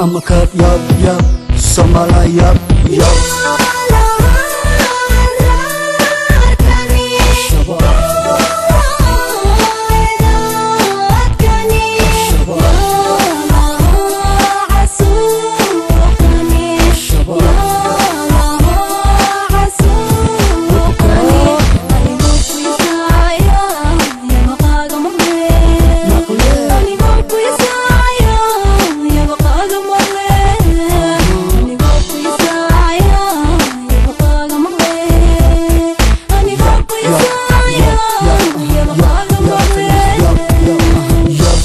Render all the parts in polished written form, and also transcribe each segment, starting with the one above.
Ama kaag yaab yaab Soomaala yaab yaab.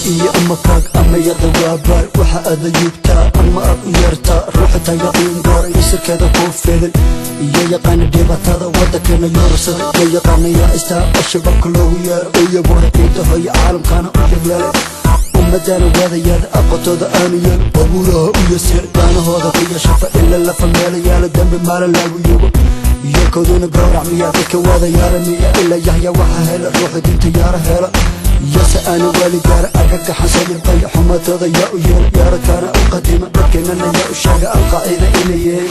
Iyo ama kaag ama yada waabaar waxa aada yubtaa ama aad u yeertaa ruuxa tayaqiin gaara iyo sirkeeda kuu fidan iyo yaqaana dhibaatada waddankeena yoorasada iyo yaqaana yaa istaa oo shabaabka loogu yeero iyaguha ciidda hooyo caalamkaana u yagleelay ummadana waadayaada aqontooda aanu yeel abuuraha u yasiir daanahooda kuya shafa ila lafa meela yaala dambi maala laagu yugo iyokooduna gowrac miya dadka waada yaara miya ila yahya waxa hela ruuxa dinta yaara hela yase aana waali gaara argagaxan sayirqaya xumatooda yaa u yeela yaaradkaana u qadima dadkeenana yaa u sheega Alqaacida inayeen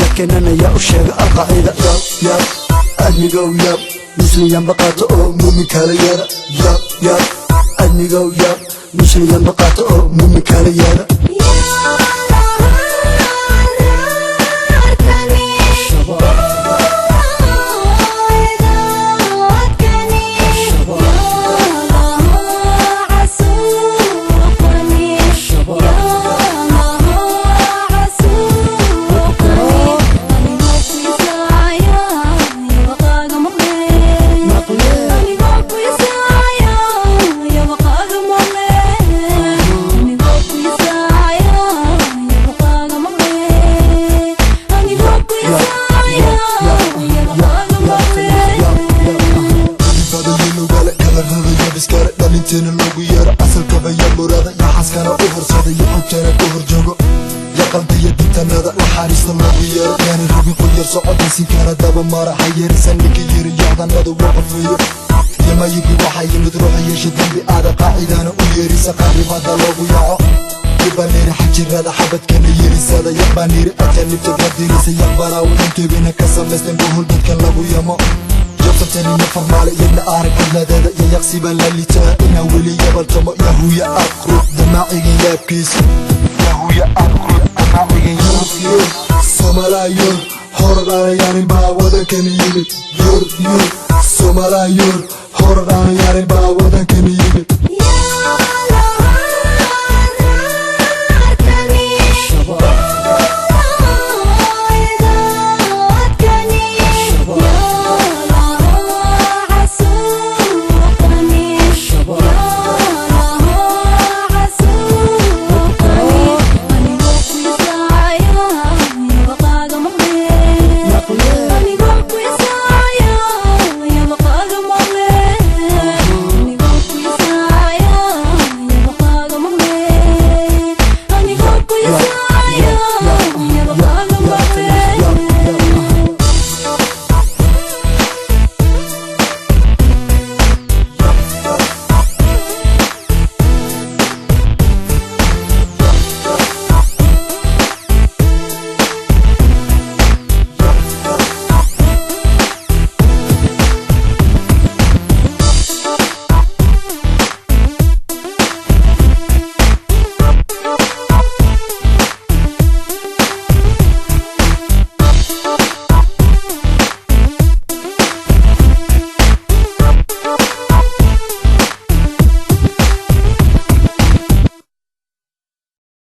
dadkeenana yaa u sheega Alqaacida. Yaab yaab adnigow yaab musliyanba qaato oo muumin kala yeela. Yaab yaab adnigow yaab musliyanba qaato oo muumin kala yeela. Kalarada yabiskale dhalinteena loogu yeero asalkaba yaa muraada yaa xaskana u horsada iyo xogteena ku horjoogo ya qalbiya dintanada naxariista loogu yeero yaani rabin qoyar socodaysinkana daba mara hayeerisan ninka yiri yocdanadu waqafeeyo yamayigi waxaa yimid ruuxa yeesha dembi aada qaacidana u yeerisa qaribada loogu yaaco yabaaniri xajirada xabadkana yerisada yabaaniri ajanibta gadirisa yaqbaraawiintebina ka samaysteen bohol dadkan lagu yamo yabsantanina farmaale yadna arag cidladeeda iyo yaqsiba la litaa inaa weli yabaltamo yahuya aqru damaacigan yaabkiis yahuya aqru damaacigan yaabkiis. Soomalaayur horadhaanayaanin baa wadankani yimid. Yur yur Soomalaayur horadhaanayaanin baa wadankani yimid.